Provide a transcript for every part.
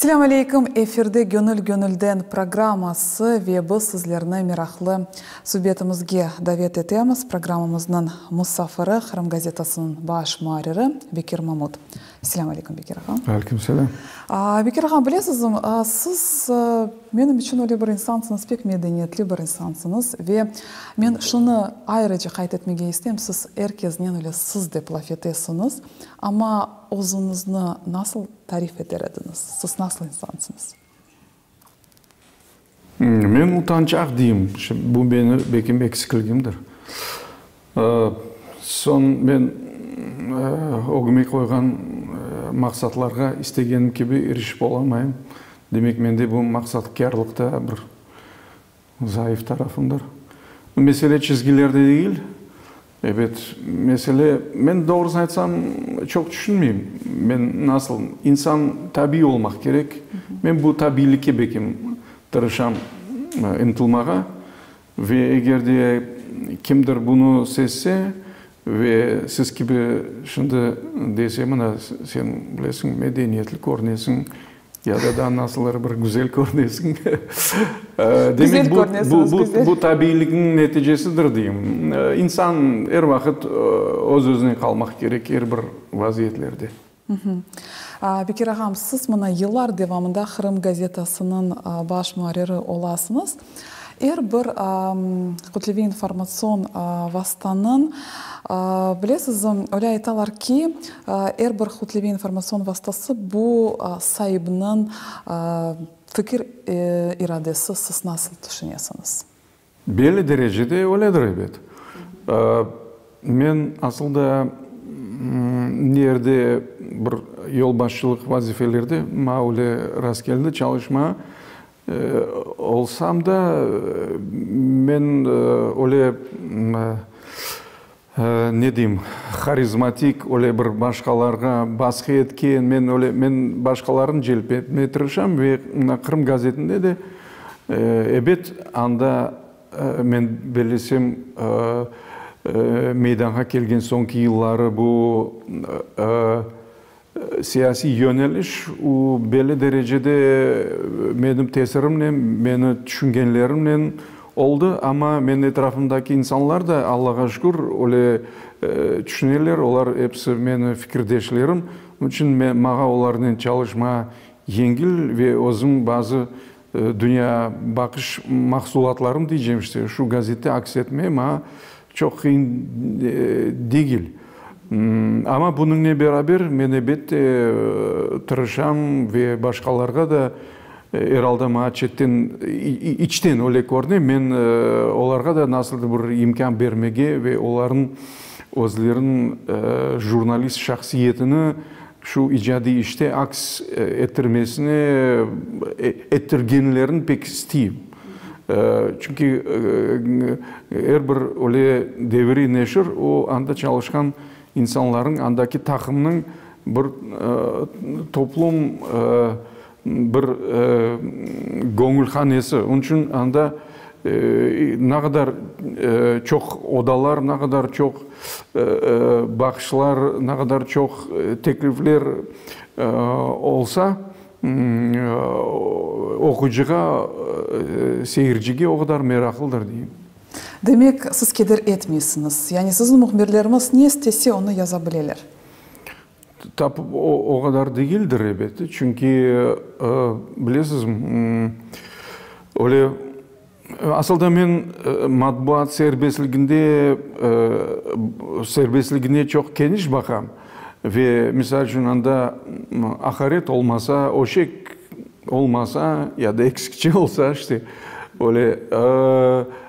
Selâm aleyküm, efirde Gönül gönülden programması ve biz sizlerni meraqlı subetimizge davet etemiz. Programmamıznıñ musafiri, Qırım gazetasınıñ baş muarriri Bekir Mamut. Selâm aleyküm, Bekir ağa. Aleyküm selâm. Bekir ağa, bilesizmi, siz menim içün öyle bir insansıñız, pek medeniyetli bir insansıñız ve men şunı ayrıca qayd etmege isteyim, siz er keznen öyle siz dep laf etesiñiz, amma özüñizni nasıl tarif eter ediñiz? Siz nasıl insansıñız? Men utançaq deyim, bu meni belkim eksikligimdir. Soñ men ögüme qoyğan maqsatlarğa istegenim kibi irişip olamayım. Demek, mende bu maqsatkârlıqta bir Zayıf tarafımdır. Mesele çizgilerde degil. Ebet, mesele, men doğrusını aytsam, çoq tüşünmeyim. Men nasıl, insan tabiiy olmaq kerek. Men bu tabiiylikke bekim tırışam ıntılmağa. Ve eger de kimdir bunı sezse ve siz kibi şimdi dese, mına, sen bilesiñ, medeniyetli körünesiñ, Ya da daa nasıldır bir güzel körünesiñ. Demek, bu, bu, bu tabiiylikniñ neticesidir deyim. İnsan er vaqıt öz-özüne qalmaq kerek er bir vaziyetlerde. Bekir ağam, siz mına yıllar devamında Qırım gazetasınıñ baş muarriri olasıñız. Er bir kütleviy informatsion vastanıñ, bilesiz, öyle aytalar ki, er bir kütleviy informatsion vastası bu saibiniñ fikir iradesi. Siz nasıl tüşünesiñiz? Belli derecede öyledir, ebet. Men asıl da nerde bir yolbaşçılıq vazifelerde maña öyle rastkeldi çalışmağa. Olsam da, men öyle, ne deyim, harizmatik, öyle bir başqalarğa basqı etken, men öyle, men başqalarnı celp etmege tırışam ve Qırım gazetinde de, ebet, anda men bellesem, meydanğa kelgen soñki yılları bu Siyasiy yöneliş, o, belli derecede menim tesirimnen, meni tüşüngenlerimnen oldı, amma menim etrafımdaki insanlar da, Allağa şükür, öyle tüşüneler, olar episi meni fikirdeşlerim, onıñ içün maña olarnen çalışma yengil ve özüm bazı dünya baqış mahsulatlarım diycem işte, şu gazette aks etme maña çoq qıyın degil. Amma bunıñle beraber men ebette tırışam ve başqalarğa da, er alda maña çetten, içten öyle körüne, men olarğa da nasıldır bir imkân bermege ve olarnıñ özleriniñ jurnalist şahsiyetini şu icadiy işte aks ettirmesine, ettirgenlerini pek isteyim. Çünki er bir öyle deviriy neşir, o, anda çalışqan insanlarnıñ, andaki taqımnıñ bir toplum, bir göñülhanesi. Onıñ içün anda ne qadar çoq odalar, ne qadar çoq baqışlar, ne qadar çoq teklifler olsa, Oquyıcığa, seyircige o qadar meraqlıdır, deyim. Demek, siz keder etmeysiñiz. Yani siziñ mühbirlerimiz ne istese, onı yaza bileler. Tap o qadar degildir, elbette. Çünki, bilesiz, öyle, asıl da men matbuat serbestliginde, serbestligine çoq keniş baqam. Ve, misal içün, anda aqaret olmasa, öşek olmasa ya da eksikçe olsa, işte, öyle,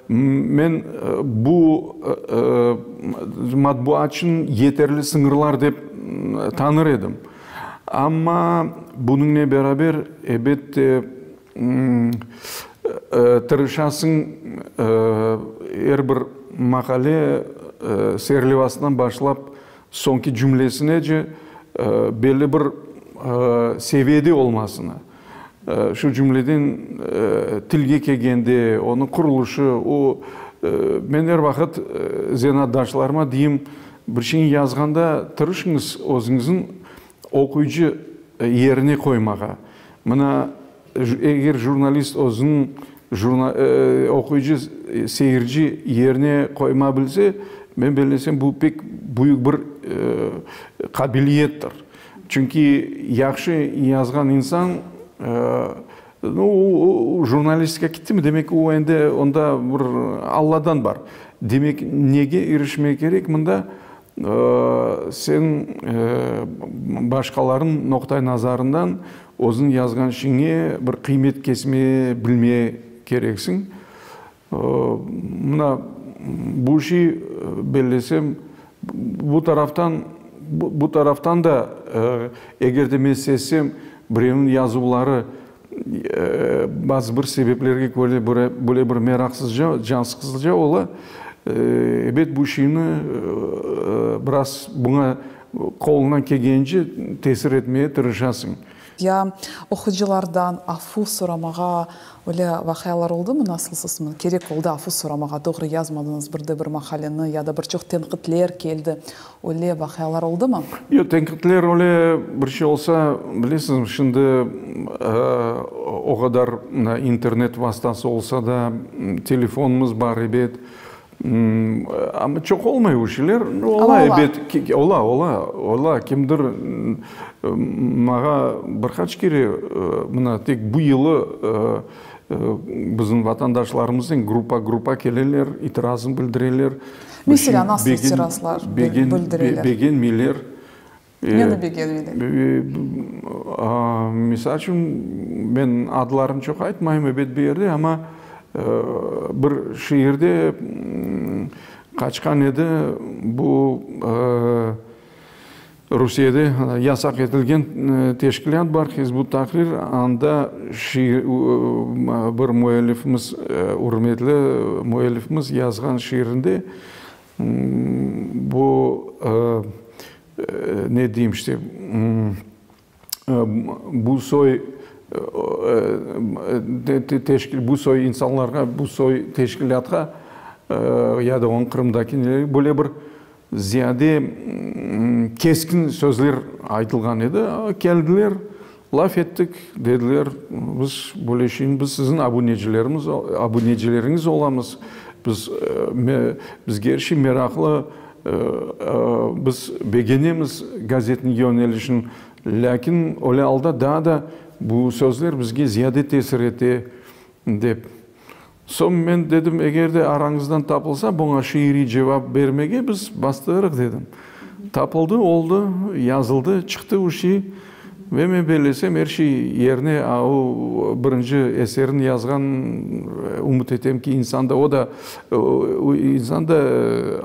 men bu matbuat içün yeterli sıñırlar dep tanır edim. Amma bunıñle beraber, elbette, Tırışasıñ, er bir maqale serlevasından başlap soñki cümlesinece belli bir seviyede olmasını, şu cümleden tilge kelgende, onıñ qurulışı, o, men er vaqıt zenaatdaşlarıma deyim, bir şeyni yazğanda tırışıñız özüñizniñ oquyıcı yerine qoymağa. Mına, eger jurnalist özüniñ oquyıcı, seyirci yerine qoyma bilse, men bellesem, bu pek büyük bir qabiliyettir. Çünki yahşı yazğan insan, nu, o jurnalistika kittimi, demek, o endi onda bir Alladan bar. Demek, nege irişmek kerek mında? Sen başqalarnıñ noqta-i nazarından özüñ yazğan işiñe bir qıymet kesme bilme kereksiñ. Mına bu şey, bellesem, bu taraftan, bu taraftan da, eger de men sezsem, birevniñ yazuvları Bazı bir sebeplerge köre böyle bir meraqsızca, cansıqızca ola. Ebet, bu şeyni biraz buña qoluñdan kelgence tesir etmege tırışasıñ. Ya oqucılardan afu soramağa öyle vaqialar oldumı? Nasıl siz kerek oldı afu soramağa, doğru yazmadıñız bir de bir maqaleni ya da bir çoq tenqitler keldi, Öyle vaqialar oldımı? Yoq, tenqitler öyle bir şey olsa, bilesiñizmi, şimdi o qadar internet vastası olsa da, telefonımız bar, ebet, amma çoq olmay o şeyler. Ola, ebet, ola, ola, ola. Kimdir maña bir qaç kere, mına tek bu yılı bizim vatandaşlarımıznen gruppa-gruppa keleler, itirazını bildireler. Meselâ, nasıl itirazlar bildireler? Begenmeyler. Neni begenmeyler? Misal içün, men adlarını çoq aytmayım, ebet, bu yerde, amma bir şiirde qaçqan edi, bu Rusiyede yasaq etilgen teşkilât bar, Hizb ut-Tahrir, anda şiir, bir müellifimiz, ürmetli müellifimiz yazğan şiirinde bu, ne deyim işte, Bu soy bu soy insanlarğa, bu soy teşkilâtqa ya da onıñ Qırımdaki nelerge böyle bir ziyade keskin sözler aytılğan edi. Keldiler, laf ettik, dediler, biz böyle şeyni, biz siziñ abunecilerimiz, abunecileriñiz olamız, biz, bizge er şey meraqlı, Biz begenemiz gazetniñ yönelişini, lâkin öyle alda daa da bu sözler bizge ziyade tesir ete, dep. Soñ men dedim, eger de arañızdan tapılsa, buña şiiriy cevap bermege biz bastırırıq, dedim. Tapıldı, oldı, yazıldı, çıqtı o şiir. Ve men bellesem, er şey yerine, a o birinci eserini yazğan, ümüt etem ki, insan da, o da, o insan da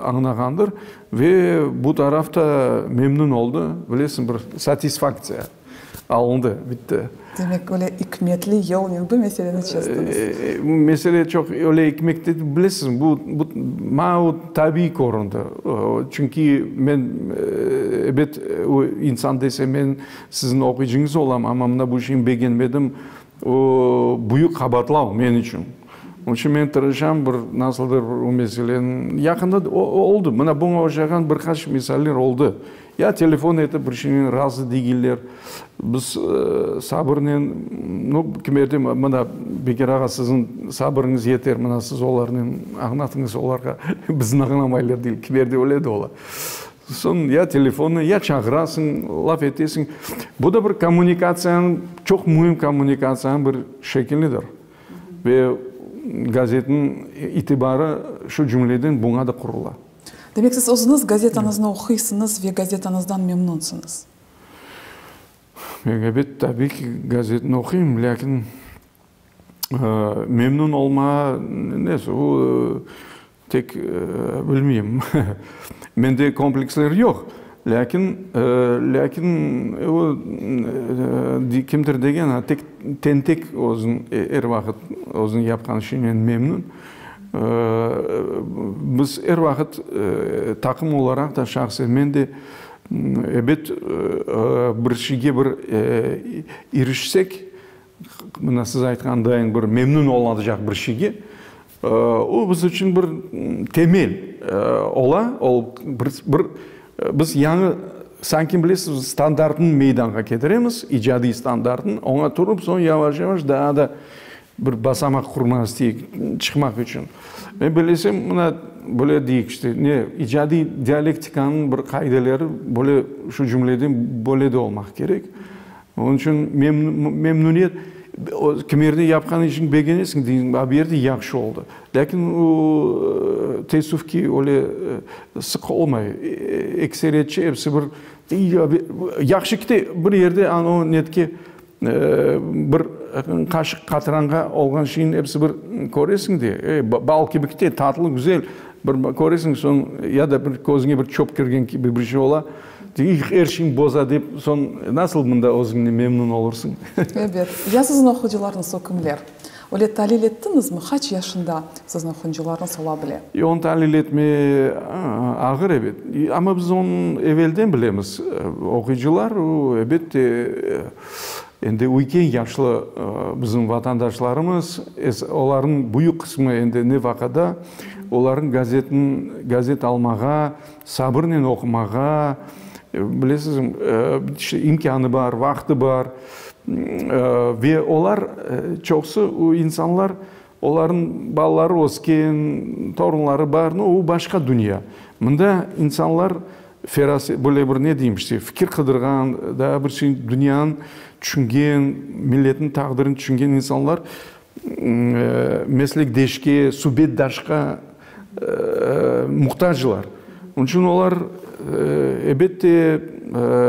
añlağandır. Ve bu taraf da memnün oldı, bilesiñ, bir satisfaktsiya alındı, bitti. Demek, öyle ikmetli yolnen bu meseleni çezdiñiz. Mesele çoq öyle ikmetli, bilesiñiz, bu, bu, maña o tabiiy köründi. Çünki men, ebet, o insan dese, men siziñ oquyıcıñız olam, amma mına bu şeyni begenmedim, o büyük qabaatlav men içün. Onıñ içün men tırışam bir nasıldır bir o meseleni, yaqında oldı, mına buña oşağan bir qaç misaller oldı. Ya telefon etip bir şeynen razı degiller, biz sabırnen, nu, kimerde mına, Bekir ağa, siziñ sabırıñız yeter, mına siz olarnen añlatıñız olarğa, bizni añlamaylar deyil, kimerde öyle de ola. Soñ ya telefonnı, ya çağırasıñ, laf etesiñ. Bu da bir kommunikatsiyanıñ, çoq müim kommunikatsiyanıñ bir şekilidir. Ve gazetniñ itibarı şu cümleden buña da qurula. Demek, siz özüñiz gazetañıznı oquysıñız ve gazetañızdan memnunsıñız? Men, ebet, tabiiy ki, gazetni oquyım, lâkin memnun olma nesi, o, tek, bilmeyim, mende kompleksler yoq, lâkin, lâkin o, kimdir degen, tek tentek özüñ er vaqıt özüñ yapqan işiñnen memnun. Biz er vaqıt taqım olaraq da, şahsen men de, ebet, bir şeyge bir irişsek, mına siz aytqandayın bir memnün olunacaq bir şeyge, o biz içün bir temel ola, o bir, bir biz yañı. Sanki, bilesiz, standartnı meydanğa ketiremiz, icadiy standartnı, oña turıp, soñ yavaş-yavaş daa da bir basamaq qurmaq isteyik, çıqmaq içün. Men bellesem, mına böyle deyik, işte, ne, icadiy dialektikanıñ bir qaideleri böyle, şu cümleden böyle de olmaq kerek. Onıñ içün memnüniyet, kimerde yapqan işiñni begenesiñ, deysiñ, a bu yerde yahşı oldı. Lâkin o, teessüf ki, öyle sıq olmay. Ekseriyetçe episi bir yahşı kete, bir yerde anavı netke bir qaşıq qatranğa olğan şeyni episi bir köresiñ de, bal kibi kete, tatlı, güzel, bir köresiñ, soñ ya da bir közüñe bir çöp kirgen kibi bir şey ola. Er şeyni boza dep, soñ nasıl mında özüñden memnün olursıñ? Ebet. Ya siziñ oqucılarıñız o kimler? Öyle talil ettiñizmi? Qaç yaşında siziñ oqucılarıñız ola bile? E, onı talil etme ağır, ebet. Amma biz onı evelden bilemiz. Oquyıcılar, o, ebette, endi üyken yaşlı bizim vatandaşlarımız, olarnıñ büyük qısmı endi nefaqada, olarnıñ gazetni, gazet almağa, Sabırnen oqumağa, bilesiz, işte imkânı bar, vaqtı bar. Ve olar, çoqusı insanlar, olarnıñ balaları ösken, torunları bar, no, o başqa dünya. Mında insanlar feraset, böyle bir ne deyim, işte, fikir qıdırğan, daa bir şey, dünyanı tüşüngen, milletniñ taqdirini tüşüngen insanlar meslekdeşke, subetdaşqa muhtaclar. Onıñ içün olar, elbette,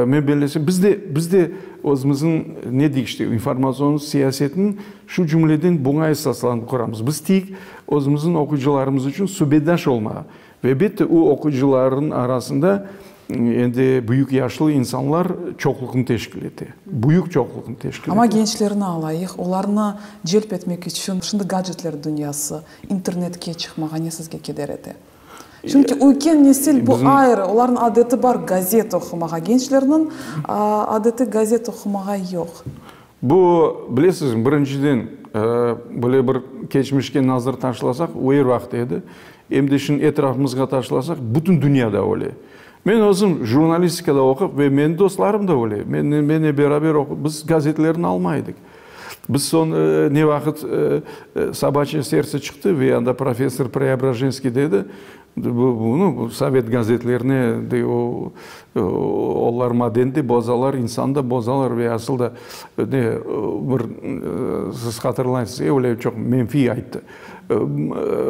men bellesem, biz de, biz de özümizniñ, ne deyik işte, informatsion siyasetni şu cümleden buña esaslanıp quramız. Biz tek özümizniñ oquyıcılarımız içün subetdaş olmağa. Ve elbette, o oquyıcılarnıñ arasında endi büyük yaşlı insanlar çoqluqnı teşkil ete. Büyük çoqluqnı teşkil ete. Amma gençlerni alayıq, olarnı celp etmek içün şimdi gadjetler dünyası, internetke çıqmağa ne sizge keder ete? Çünki üyken nesil bu ayrı, olarnıñ adeti bar gazet oqumağa, gençlerniñ adeti gazet oqumağa yoq. Bu, bilesizmi, birinciden, böyle bir keçmişke nazar taşlasaq, o er vaqıt edi, em de şimdi etrafımızğa taşlasaq, bütün dünyada öyle. Men özüm jurnalistikada oqup ve menim dostlarım da öyle, mennen beraber oqup, biz gazetlerni almay edik. Biz soñ ne vaqıt Sobaçye serdtse çıqtı ve anda professor Preobrajenskiy dedi, Bu sovet gazetlerine de o, olar madeni de bozalar, insanı da bozalar ve asıl da ne bir siz hatırlaysız, öyle çoq menfiy ayttı.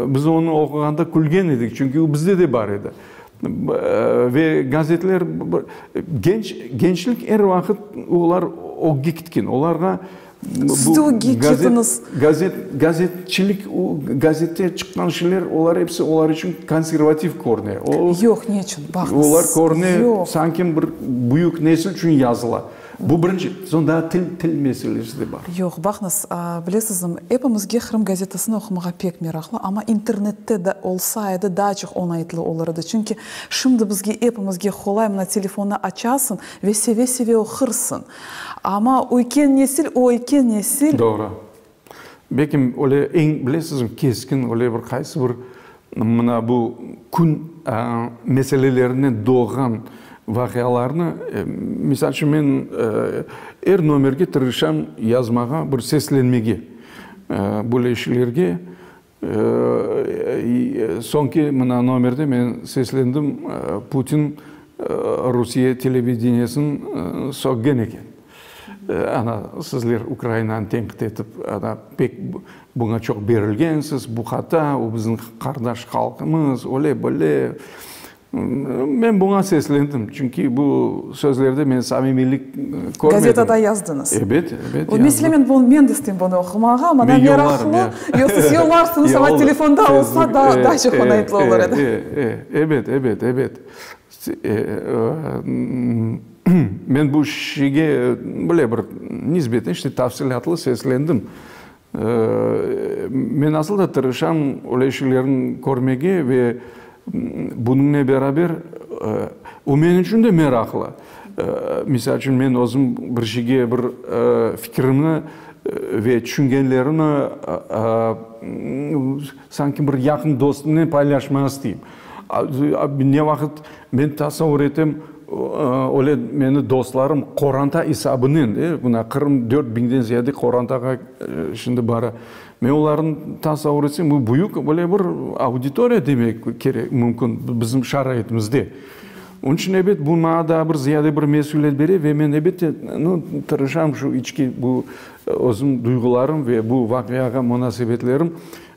Biz onı oquğanda külgen edik, çünki o bizde de bar edi. Ve gazetler genç, gençlik er vaqıt olar ögge ketken, olarğa Siz de ögge ketiñiz. Gazet, gazetçilik, gazette çıqqan şeyler, olar episi olar içün konservativ körüne. Yoq, ne içün? Baqıñız. Olar körüne, sanki bir büyük nesil içün yazıla. Bu birinci. Soñ daa til, til meselesi de bar. Yoq, baqıñız, bilesizmi, epimizge Qırım gazetasını oqumağa pek meraqlı, amma internette de olsa edi, daa çoq oñaytlı olur edi. Çünki şimdi bizge epimizge qolay, mına telefonnı açasıñ ve seve-seve oqursıñ. Amma üyken nesil, o üyken nesil. Doğru. Belkim, öyle eñ, bilesizmi, keskin öyle bir qaysı bir mına bu kün meselelerinden doğğan vaqialarnı, misal içün, men er nomerge tırışam yazmağa, bir seslenmege böyle işlerge. Soñki mına nomerde men seslendim, Putin Rusiye televideniyesini söggen eken. Ana, sizler Ukrainanı tenqit etip, ana, pek buña çoq berilgensiz, bu hata, o bizim qardaş halqımız, öyle, böyle. Men buña seslendim, çünki bu sözlerde men samimiylik körmedim. Gazetada yazdıñız. Ebet, ebet, yazdım. Mesele, men bunı, men de isteyim bunı oqumağa, maña meraqlı. Yoq, siz yollarsıñız, amma telefonda olsa, daa, daa çoq oñaytlı olur edi. E, e, ebet, ebet, ebet. Men bu şeyge böyle bir nisbeten, işte, tafsilâtlı seslendim. Men asıl da tırışam öyle şeylerni körmege ve bunıñle beraber o menim içün de meraqlı. Misal içün, men özüm bir şeyge bir fikirimni ve tüşüngenlerimi sanki bir yaqın dostumnen paylaşmağa isteyim. Ne vaqıt men tasavur etem. Öyle meni dostlarım qoranta esabınen, de, mına Qırım 4000-den ziyade qorantağa şimdi bara. Men olarnı tasavur etsem, bu büyük böyle bir auditoriya demek kerek, mümkün bizim şaraitimizde. Onıñ içün, ebet, bu maña daa bir ziyade bir mesüliyet bere ve men, elbette, nu, tırışam şu içki bu özüm duyğularım ve bu vaqiağa munasebetlerim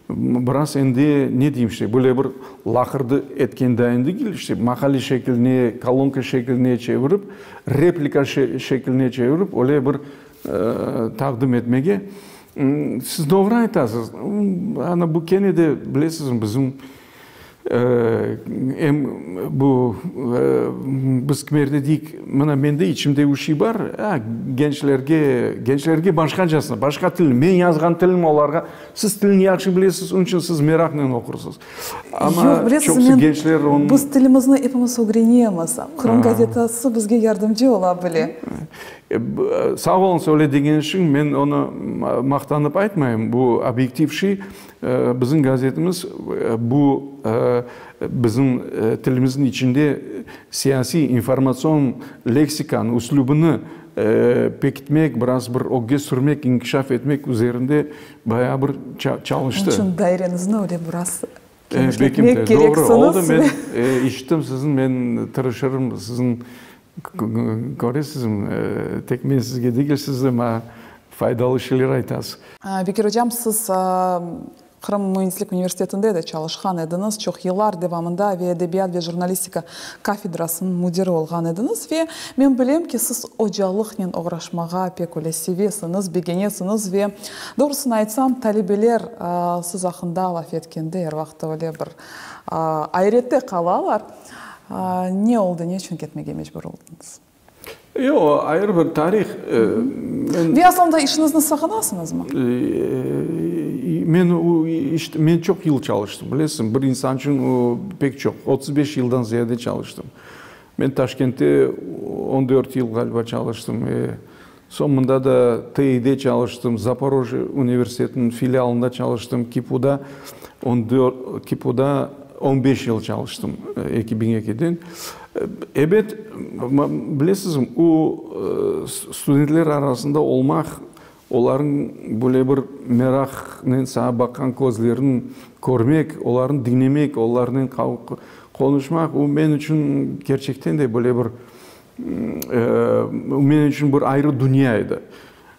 biraz endi, ne deyim, işte, böyle bir laqırdı etken dayın degil, işte, maqale şekline, kolonka şekline çevirip, replika şekline çevirip, öyle bir taqdim etmege. Siz doğru aytasız. Ana, bu kene de, bilesizmi, bizim Em bu, biz kimerde deyik, mına mende içimde bir şey bar, a, gençlerge, gençlerge başqacasına, başqa til, men yazğan tilim olarğa, siz tilni yahşı bilesiz, onıñ içün siz meraqnen oqursız. Amma Yoq, bilesiz, çoqusı men, gençler onı. Biz tilimizni epimiz ögrenemiz. Qırım gazetası bizge yardımcı ola bile. Sağ oluñız öyle degeniñ içün, men onı maqtanıp aytmayım, bu obyektiv şey. Bizim gazetimiz bu bizim tilimizniñ içinde siyasiy, informatsion leksikanı, üslübini pekitmek, biraz bir ögge sürmek, inkişaf etmek üzerinde bayağı bir çalıştı. Onıñ içün daireñizni öyle biraz kenişletmek kereksiñiz. Doğru oldı, men işittim siziñ, men tırışırım siziñ, köresizmi, tek men sizge degil, siz de maña Faydalı şeyler aytasız. Bekir ocam, siz Qırım müendislik universitetinde de çalışqan ediñiz çoq yıllar devamında ve edebiyat ve jurnalistika kafedrasınıñ müdiri olğan ediñiz. Ve men bilem ki, siz ocalıqnen oğraşmağa pek öyle sevesiñiz, begenesiñiz ve, doğrusını aytsam, talebeler siz aqqında laf etkende er vaqıt öyle bir ayrette qalalar. Ne oldı, ne içün ketmege mecbur oldıñız? Yoq, ayrı bir tarih. Men. Ve aslında işiñizni sağınasıñızmı? Men o işte, men çoq yıl çalıştım, bilesiñ, bir insan içün o pek çoq, 35 yıldan ziyade çalıştım. Men Taşkentte 14 yıl ğaliba çalıştım, soñ mında da Tİde çalıştım, Zaporojye universitetiniñ filialında çalıştım, KİPUda on dört, KİPUda 15 yıl çalıştım, 2002-den. Ebet, bilesizmi, o studentler arasında olmaq, olarnıñ böyle bir meraqnen saña baqqan közlerini körmek, olarnı diñlemek, olarnen qonuşmaq, o men içün kerçekten de böyle bir, men içün bir ayrı dünya edi.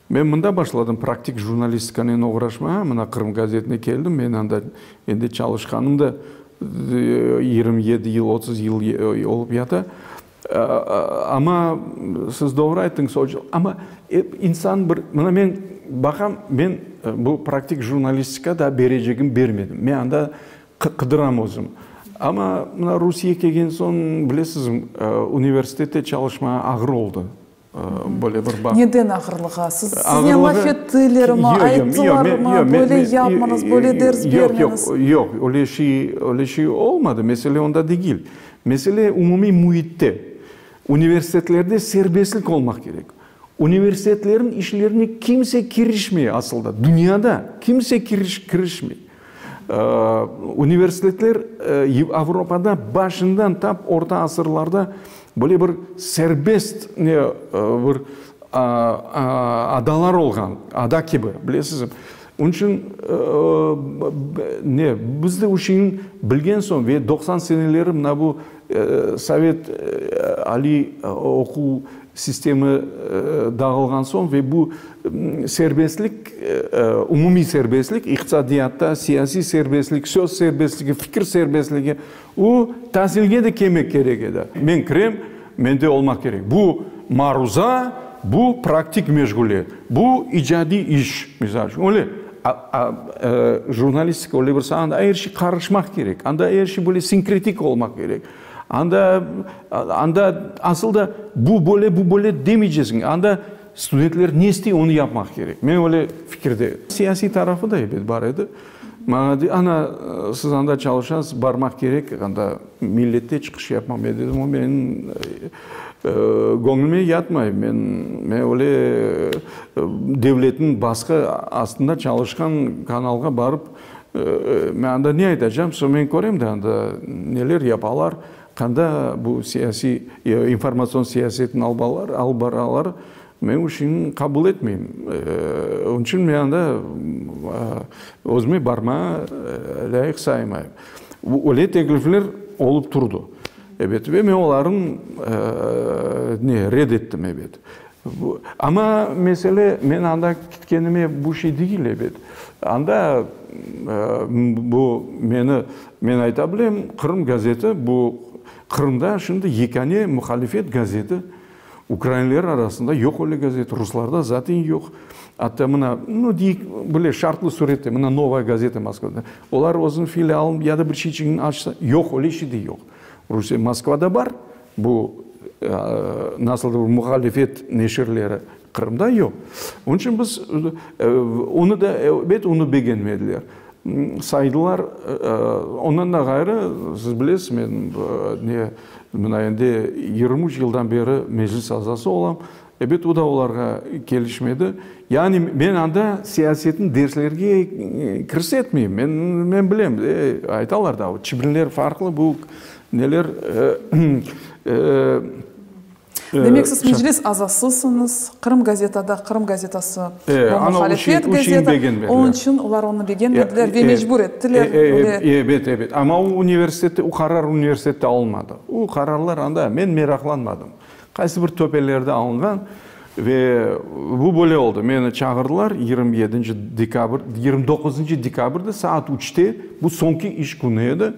Men mında başladım praktik jurnalistikanen oğraşmağa, mına Qırım gazetine keldim, men anda endi çalışqanım da 27 yıl, 30 yıl olıp yata. Amma siz doğru ayttıñız, amma insan bir, mına men baqam, men bu praktik jurnalistika da berecegim bermedim. Men anda qıdıram özüm. Amma mına Rusiye kelgen soñ, bilesiz, universitette çalışmağa ağır oldı. Böyle bir bağ. Neden ağırlığa? Siz, siznen laf ettilermi, ayttılarmı, böyle yapmañız, böyle ders bermeñiz? Yoq, yoq, yoq, öyle şey, öyle şey olmadı. Mesele onda degil. Mesele umumiy müitte. Universitetlerde serbestlik olmaq kerek. Universitetlerniñ işlerine kimse kirişmey asılda. Dünyada kimse kirişmey. Universitetler Avropada başından tap orta asırlarda böyle bir serbest ne bir adalar olğan, ada kibi, bilesizmi? Onıñ içün ne biz de o şeyni bilgen soñ ve 90 seneleri mına bu sovet aliy oquv sistemi dağılğan soñ ve bu serbestlik, umumiy serbestlik, iqtisadiyatta siyasiy serbestlik, söz serbestligi, fikir serbestligi, o tasilge de kelmek kerek edi. Men kirem, mende olmaq kerek. Bu maruza, bu praktik meşğuliyet, bu icadiy iş, misal içün, öyle. Jurnalistika öyle bir saa, anda er şey qarışmaq kerek, anda er şey böyle sinkretik olmaq kerek. Anda, anda asıl da bu böyle, bu böyle demeycesiñ. Anda studentler ne istey, onı yapmaq kerek. Men öyle fikirde. Siyasiy tarafı da ebet bar edi. Maña dey, ana, siz anda çalışasız, barmaq kerek, anda millette çıqış yapmaq. Men dedim, o menim göñlüme yatmay. Men, men öyle devletniñ basqı astında çalışqan kanalğa barıp, Men anda ne aytacam, soñ men körem de anda neler yapalar. Qanda bu siyasiy, informatsion siyasetni alıp baralar, men bu şeyni qabul etmeyim. Onıñ içün men anda özüme barmağa lâyıq saymayım. Öyle teklifler olıp turdı, ebet, ve men olarnı ne, red ettim, ebet. Amma mesele, men anda ketkenime bu şey degil, ebet. Anda bu meni, men ayta bilem, Qırım gazeti, bu Qırımda şimdi yekâne muhalifet gazeti. Ukrainler arasında yoq öyle gazet, ruslarda zaten yoq. Atta mına, nu, deyik, bile şartlı sürette, mına Novaya gazeta Moskvada, olar özüniñ filialın ya da bir şeyçigini açsa, yoq, öyle şey de yoq. Rusiye, Moskvada bar bu nasıldır bir muhalifet neşirleri, Qırımda yoq. Onıñ içün biz onı da, elbet, onı begenmediler. Saydılar, ondan da ğayrı, siz bilesiz, men ne, mına endi 23 yıldan beri Meclis azası olam, ebet, o da olarğa kelişmedi. Yani men anda siyasetni derslerge kirsetmeyim, men, men bilem, aytalar da, çibinler farqlı, bu neler. Demek, siz Meclis azasısıñız, Qırım gazetada, Qırım gazetası, bu muhalifet gazeta, onıñ içün olar onı begenmediler ve mecbur ettiler. Ebet, ebet. Amma o universitette, o qarar universitette alınmadı. O qararlar anda, men meraqlanmadım. Qaysı bir töpelerde alınğan ve bu böyle oldı. Meni çağırdılar 27 dekabr, 29 dekabrde saat üçte, bu soñki iş künü edi.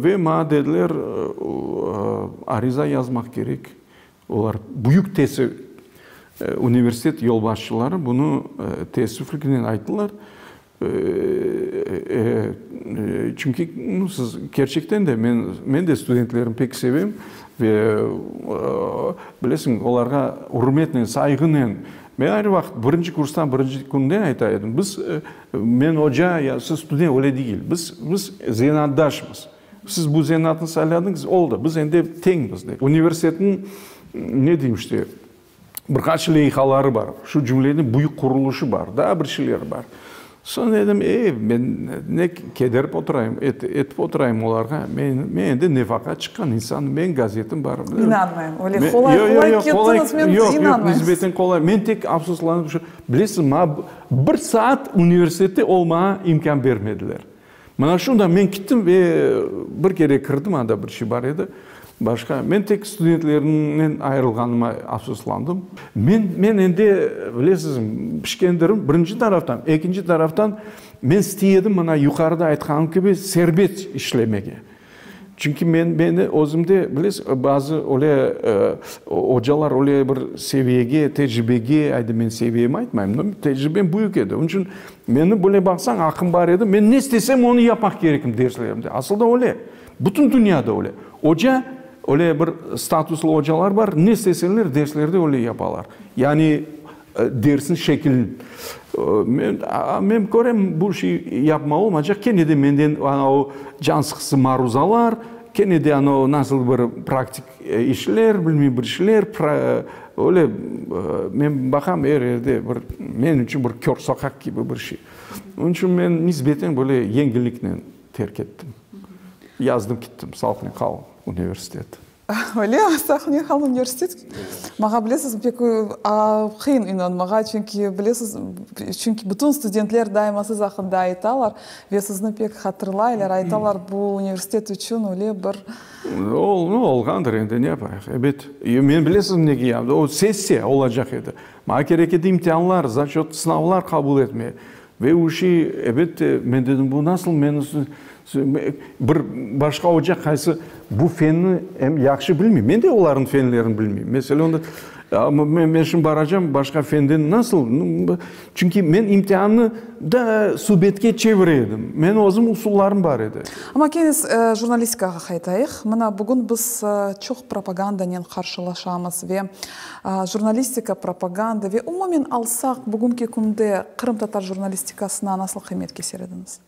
Ve maña dediler, ariza yazmaq kerek. Olar büyük teessüf, universitet yolbaşçıları bunı teessüfliknen ayttılar. Çünki, nu, siz kerçekten de, men, men de studentlerni pek sevem ve, bilesiñ, olarğa ürmetnen, sayğınen. Men er vaqıt birinci kurstan birinci künden ayta edim, biz, Men oca, ya siz student, öyle degil. Biz, biz zenaatdaşmız. Siz bu zenaatnı sayladıñız, oldı, biz endi teñmiz, dep. Universitetniñ, ne deyim işte, bir qaç leyhaları bar, şu cümleden büyük qurulışı bar, daa bir şeyler bar. Soñ dedim, ey, men ne kederip oturayım, etip oturayım olarğa, men, men endi nefaqa çıqqan insanım, menim gazetim bar. İnanmayım, öyle qolay-qolay kettiñiz, men inanmayım. Yoq, yoq, nisbeten qolay. Men tek afsuslanıp şu, bilesiñ, maña Bir saat universitette olmağa imkân bermediler. Mına şundan men kittim ve bir kere kirdim, anda bir şey bar edi, başqa. Men tek studentlernen ayırılğanıma afsuslandım. Men, men endi, bilesiz, pişkendirim, birinci taraftan. Ekinci taraftan, men istey edim, mına yuqarıda aytqanım kibi, serbest işlemege. Çünki men, meni özümde, bilesiz, bazı öyle ocalar öyle bir seviyege, tecribege, aydı men seviyemi aytmayım, no, tecribem büyük edi. Onıñ içün meni böyle baqsañ, aqım bar edi, men ne istesem, onı yapmaq kerekim derslerimde. Asıl da öyle. Bütün dünyada öyle. Oca, öyle bir statuslı ocalar bar, ne isteseler, derslerde öyle yapalar. Yani Dersniñ şekilin. Men, men körem, bu şey yapma olmaycaq. Kene de menden ana o can sıqısı maruzalar, kene de ana o nasıl bir praktik işler, bilmeyim bir şeyler, öyle men baqam er yerde bir men içün bir kör soqaq kibi bir şey. Onıñ içün men nisbeten böyle yengilliknen terk ettim. Yazdım kittim, sağlıqnen qal, universitet. Öyle, sağlıqnen qal, universitet. Maña bilesiz, pek qıyın inanmağa, çünki bilesiz, çünki bütün studentler daima siz aqqında aytalar ve sizni pek hatırlaylar, aytalar, bu universitet içün öyle bir. Olğandır endi, ne yapayıq, ebet. Men bilesiz nege yaptım, o sessiya olacaq edi. Maña kerek edi imtianlar, zaçöt, sınavlar qabul etmege. Ve o şey, elbette, men dedim, bu nasıl men bir başqa oca qaysı bu fenni em yahşı bilmey, men de olarnıñ fenlerini bilmeyim. Mesele onda, men şimdi baracam başqa fenden nasıl, çünki men imtiannı da subetke çevire edim, menim özüm usullarım bar edi. Amma kene jurnalistikağa qaytayıq. Mına bugün biz çoq propagandanen qarşılaşamız ve Jurnalistika, propaganda ve umumen alsaq, bugünki künde qırımtatar jurnalistikasına nasıl qıymet keser ediñiz?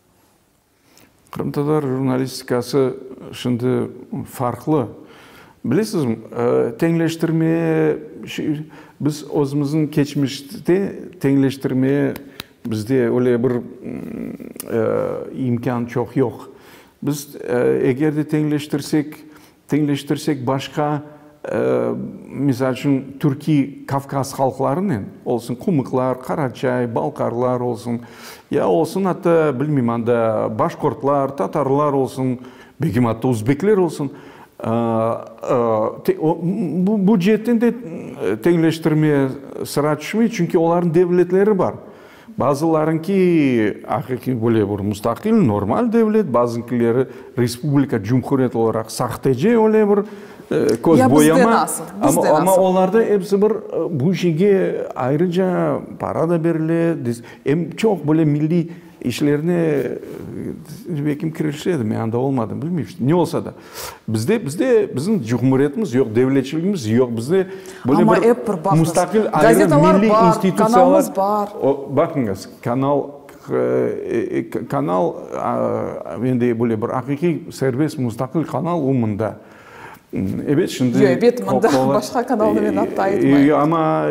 Qırımtatar jurnalistikası şimdi farqlı. Bilesizmi, teñleştirme, biz özümizniñ keçmişte teñleştirme bizde öyle bir imkân çoq yoq. Biz eger de teñleştirsek, teñleştirsek başqa, misal içün, türkiy Kavkaz halqlarınen, olsun qumıqlar, qaraçay, balqarlar olsun, ya olsun atta, bilmeyim, anda başqortlar, tatarlar olsun, belkim atta üzbekler olsun, bu ceetten de teñleştirme sıra tüşmey, çünki olarnıñ devletleri bar. Bazılarınki aqiqiy böyle bir mustaqil, normal devlet, bazınkileri respublika, cumhuriyet olaraq sahtece öyle bir köz Ya bizde boyama. nasıl? Amma, Bizde amma nasıl? olarda episi bir bu şeyge ayrıca para da berile, em çoq böyle milliy İşlerine belkim kirişse edi, men anda olmadım, bilmeyim, ne olsa da. Bizde, bizde bizim cumhuriyetimiz yoq, devletçiligimiz yoq, bizde böyle Amma bir ep bir baqıñız, mustaqil ayrı gazetalar milliy bar, institutsiyalar. kanalımız bar. Baqıñız, kanal, kanal, endi böyle bir aqiqiy serbest mustaqil kanal o mında. Ebet, şimdi Yoq, ebet, mında başqa kanalnı men atta aytmayım. Amma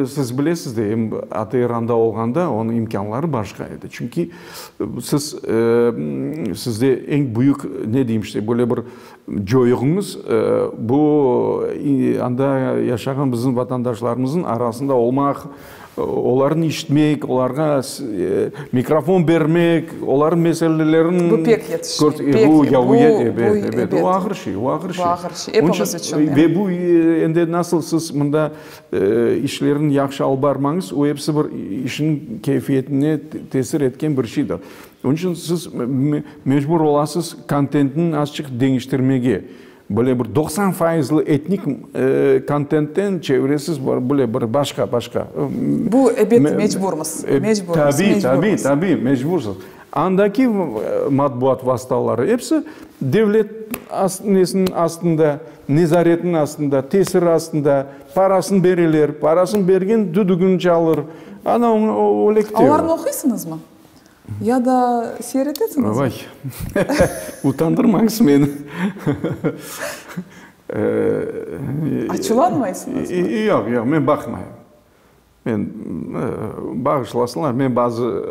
siz bilesiz de, em ATR anda olğanda onıñ imkânları başqa edi. Çünki siz, sizde eñ büyük, ne deyim işte, böyle bir coyuğıñız, bu anda yaşağan bizim vatandaşlarımıznıñ arasında olmaq, Olarnı işitmek, olarğa mikrofon bermek, olarnıñ meselelerin Bu pek yetişmey, pek, bu, bu, ebet, ebet, o ağır şey, o ağır Bu şey. ağır şey, epimiz içün. Ve bu endi nasıl siz mında işlerni yahşı alıp barmañız, o episi bir işniñ keyfiyetine tesir etken bir şeydir. Onıñ içün siz mecbur olasız kontentni azçıq deñiştirmege. Böyle bir 90 fayızlı etnik kontentten çeviresiz, böyle bir başqa, başqa. Bu, ebet, mecburmız, mecburmız, Tabiy, tabiy, tabiy, mecbursız. Andaki matbuat vastaları episi devlet nesiniñ astında, nezaretiniñ astında, tesiri astında, parasını bereler, parasını bergen düdügini çalır, ana öyle kite. Olarnı oquysıñızmı? Ya da seyir etesiñizmi? Vay, utandırmañız meni. Açulanmaysıñızmı? Yoq, yoq, men baqmayım. Men, bağışlasınlar, men bazı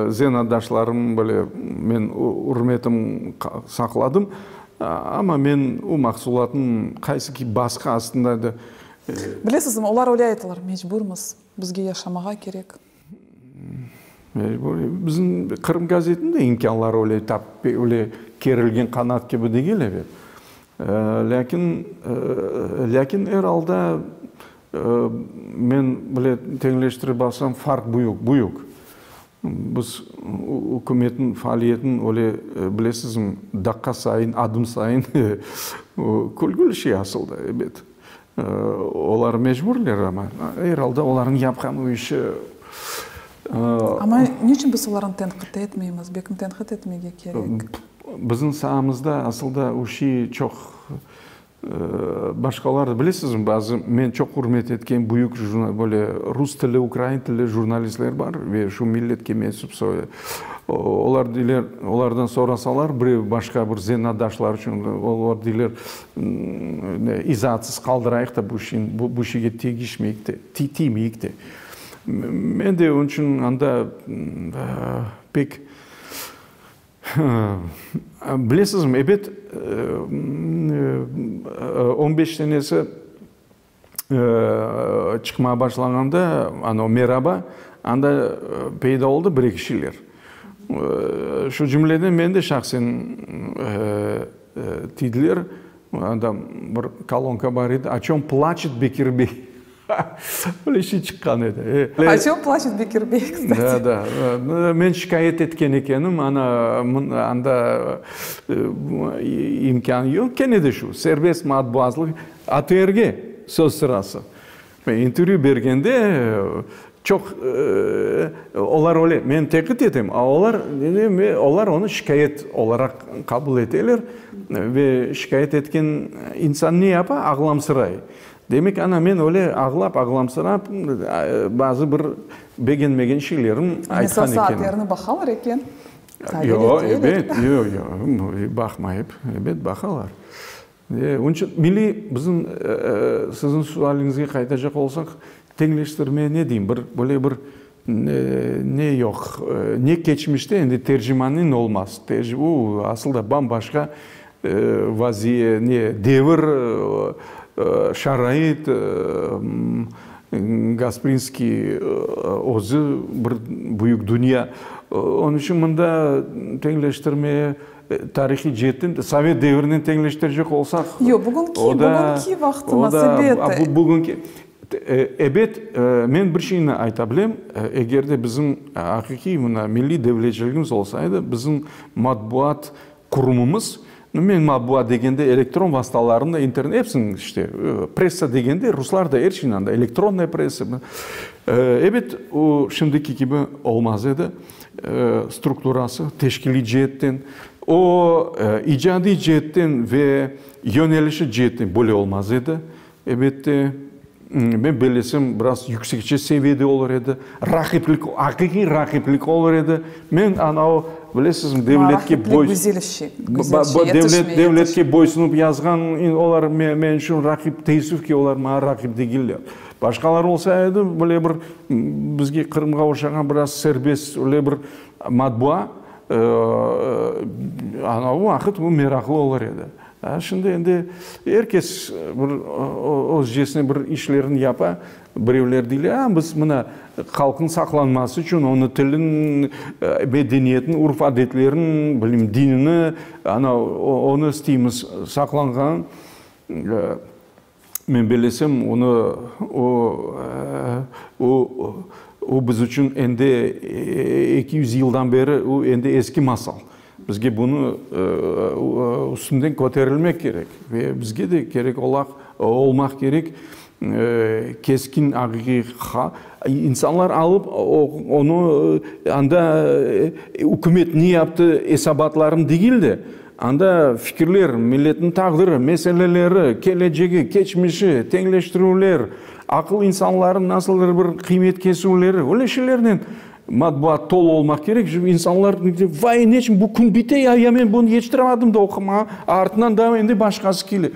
zenaatdaşlarım böyle men ürmetim saqladım, amma men o mahsulatnıñ qaysı ki basqı astında edi. Bilesizmi, olar öyle aytalar, mecburmız, bizge yaşamağa kerek. Mecbur. Bizim Qırım gazetiniñ de imkânları öyle tap öyle kerilgen qanat kibi degil, ebet. Lâkin, lâkin er alda men bile teñleştirip alsam, farq büyük, büyük. Biz ükümetniñ faaliyetini öyle bilesizmi, daqqa sayın, adım sayın külgüli şey asıl da, ebet. Olar mecburler amma, er alda olarnıñ yapqan o işi. Amma niçün biz olarnı tenqit etmeymiz? Belkim tenqit etmege kerek? Bizim saamızda asıl da o şey çoq başqalar, bilesizmi, bazı men çoq ürmet etken büyük böyle rus tilli, ukrain tilli jurnalistler bar ve şu milletke mensüp olar deyler, olardan sorasalar birev başqa bir zenaatdaşlar içün, olar deyler, İzaatsız qaldırayıq da bu şeyni, bu şeyge tegişmeyik de, tiymeyik de. Men de onıñ içün anda pek, bilesizmi, ebet, on beş senesi çıqmağa başlağanda, ana Meraba, anda peyda oldı bir-eki şeyler. Şu cümleden men de şahsen tiydiler, anda bir kolonka bar edi, O çöm plaçet Bekir bey? Öyle şey çıqqan edi. O çöm plaçet Bekir bey, kstati. Da, da. Men şikâyet etken ekenim, ana, anda imkân yoq. Kene de şu, serbest matbuatlıq ATRge söz sırası. İntervyu bergende çoq olar öyle, men teqit etem, a olar, olar onı şikâyet olaraq qabul eteler ve şikâyet etken insan ne yapa? Ağlamsıray. Demek, ana, men öyle ağlap, ağlamsırap, bazı bir begenmegen şeylerim aytqan Esas ekenim. ATRni baqalar eken. Yoq, ebet, yoq, yoq, baqmayıp, ebet, baqalar. Onıñ içün milliy bizim siziñ sualiñizge qaytacaq olsaq, teñleştirme ne deyim, bir böyle bir. Ne yoq, ne keçmişte, endi tercimannen olmaz. O, asıl da bam-başqa vaziye, ne devir, şarait. Gasprinskiy özü bir büyük dünya. Onıñ içün mında teñleştirmeye tarihiy ceetten, sovet devirinen teñleştirecek olsaq, Yoq, bugünki, bugünki vaqtımız, ebet. Bugünki, Ebet, men bir şeyni ayta bilem, eger de bizim aqiqiy mına milliy devletçiligimiz olsa edi, bizim matbuat qurumımız, men matbuat degende elektron vastalarını, internet, episini işte, pressa degende ruslar da er şeyni anda, elektronnaya pressa, ebet, o şimdiki kibi olmaz edi, strukturası, teşkiliy ceetten, o icadiy ceetten ve yönelişi ceetten böyle olmaz edi. Elbette, men bellesem, biraz yüksekçe seviyede olur edi. Raqiplik, aqiqiy raqiplik olur edi. Men ana o, bilesizmi, devletke boy... Güzel şey, güzel şey, devlet, devletke boysunup yazğan olar men içün raqip, teessüf ki, olar maña raqip degiller. Başqaları olsa edi, böyle bir bizge Qırımğa oşağan biraz serbest öyle bir matbua, ana o vaqıt o meraqlı olur edi. Şimdi endi er kes bir özcesine bir işlerini yapa. Birevler deyler, a, biz mına halqnıñ saqlanması içün, onıñ tilin, medeniyetin, urf-adetlerin, bilmeyim, dinini, ana, onı isteymiz saqlanğan. Men bellesem, onı, o, o, o biz içün endi 200 yıldan beri o endi eski masal. Bizge bunı üstünden köterilmek kerek ve bizge de kerek olaq, olmaq kerek keskin aqiqiy insanlar alıp onı anda ükümet ne yaptı esabatlarını degil de, Anda fikirler, milletniñ taqdiri, meseleleri, kelecegi, keçmişi, teñleştirüvler, aqıl insanlarnıñ nasıldır bir qıymet kesüvleri, öyle şeylernen matbuat tolu olmaq kerek. Şimdi insanlar vay, neçün bu kün bite ya, ya men bunı yetiştiramadım da oqumağa, artından daa endi başqası kele.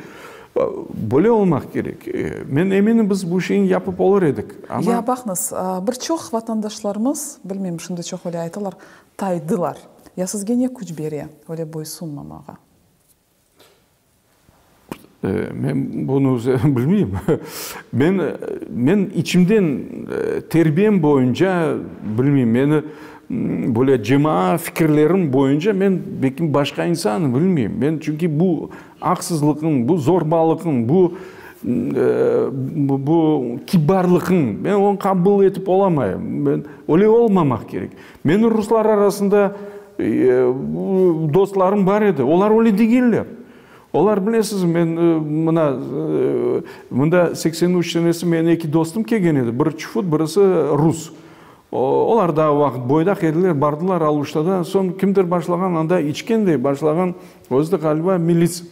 Böyle olmaq kerek. Men eminim, biz bu şeyni yapıp olur edik, amma. Ya baqıñız, bir çoq vatandaşlarımız, bilmeyim, şimdi çoq öyle aytalar, Taydılar. Ya sizge ne küç bere öyle boysunmamağa? Men bunı bilmeyim. Men, men içimden terbiyem boyunca, bilmeyim, meni böyle cemaa fikirlerim boyunca men belki başqa insanım, bilmeyim. Men çünki bu aqsızlıqnıñ, bu zorbalıqnıñ, bu, bu kibarlıqnıñ, men onı qabul etip olamayım. Men, öyle olmamaq kerek. Menim ruslar arasında dostlarım bar edi, olar öyle degiller. Olar, bilesiz, men mına, mında 83 senesi menim eki dostum kelgen edi, biri çufut, birisi rus. Olar daa o vaqıt boydaq ediler, bardılar Aluştada, soñ kimdir başlağan anda içken de başlağan, özü de ğaliba milis,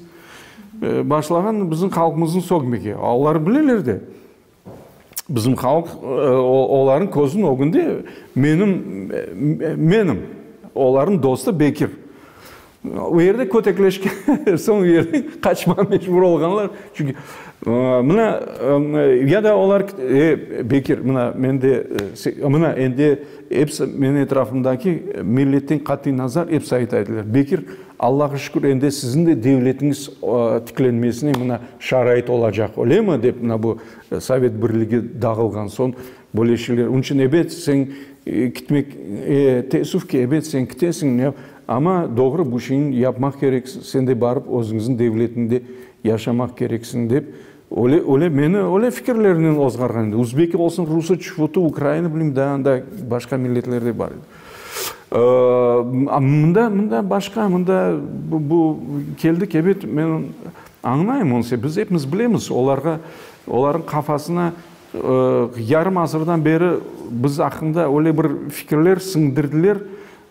başlağan bizim halqımıznı sögmege. Olar bileler de. Bizim halq olarnıñ közüniñ ögünde menim, menim, olarnıñ dostu Bekir. O yerde kötekleşken soñ o yerden qaçmağa mecbur olğanlar. Çünki mına ya da olar, e, Bekir, mına mende, mına endi episi menim etrafımdaki milletten qatiy nazar episi ayta ediler, Bekir, Allağa şükür, endi siziñ de devletiñiz tiklenmesine mına şarait olacaq, öylemi? dep, mına bu Sovet Birligi dağılğan soñ böyle şeyler. Onıñ içün, ebet, sen kitmek, teessüf ki, ebet, sen kitesiñ, amma doğru bu şeyni yapmaq kereksiñ, sen de barıp özüñizniñ devletiñde yaşamaq kereksiñ, dep, öyle, öyle meni öyle fikirlernen ozğarğan edi. Uzbeki olsun, rusı, çufutı, ukrainı, bilmeyim, daa anda başqa milletler de bar edi. Mında, mında başqa, mında bu keldik, ebet, men añlayım onı, biz epimiz bilemiz, olarğa, olarnıñ qafasına yarım asırdan beri biz aqqında öyle bir fikirler siñdirdiler,